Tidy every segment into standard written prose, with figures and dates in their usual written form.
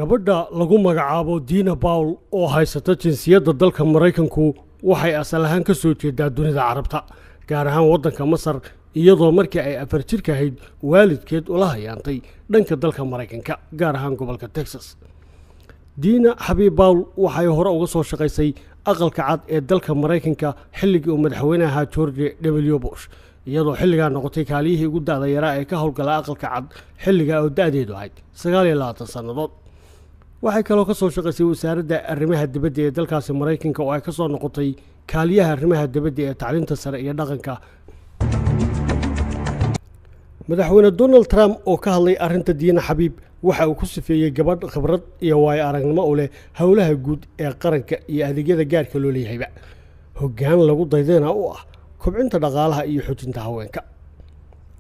Gabadha lagu magacaabo Dina Bawl oo haysata jinsiyadda dalka Maraykanku waxay asal ahaan ka soo jeedaa dunida Carabta, gaar ahaan waddanka Masar, iyadoo markii ay 4 jirka ahayd waalidkeed ula hayaantay dhanka dalka Maraykanka, gaar ahaan gobolka Texas. Diina Xabiib Bawl waxay hore uga soo shaqaysay Aqalka Cad ee dalka Maraykanka xilligii uu madaxweyne ahaa George W Bush, iyadoo xilligaa noqotay kaaliyihii ugu da'da yaraa ee ka howlgala Aqalka Cad, xilligaa oo da'deedu ahayd 29 sannadood. Waxay kaloo ka soo shaqaysay Wasaaradda Arrimaha Dibadda ee dalkaasi Maraykanka, oo ay ka soo noqotay kaaliyaha arrimaha dibadda ee tacliinta sare iyo dhaqanka. Madaxweyne Donald Trump oo ka hadlay arrinta Diina Xabiib waxa uu ku sifeeyey gabadh khibrad iyo waayo aragnimo u leh howlaha guud ee qaranka iyo adeegyada gaarka loo leeyahayba, hoggaan lagu daydayna u ah kobcinta dhaqaalaha iyo xoojinta haweenka.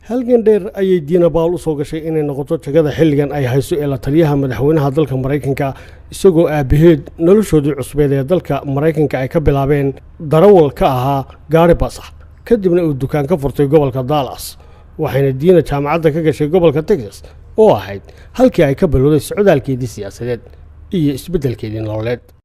Halgan dheer ayay Diina Bawl u soo gashay inay noqoto jagada xilligan ay hayso ee la taliyaha madaxweynaha dalka Maraykanka, isagoo aabaheed noloshoodii cusbeed ee dalka Maraykanka ay ka bilaabeen darawal ka ahaa gaari bas ah, kadibna uu dukaan ka furtay gobolka Dallas. Waxayna Diina jaamacadda ka gashay gobolka Texas oo ahayd halkii ay ka bilowday socdaalkeedii siyaasadeed iyo isbeddelkeedii nololeed.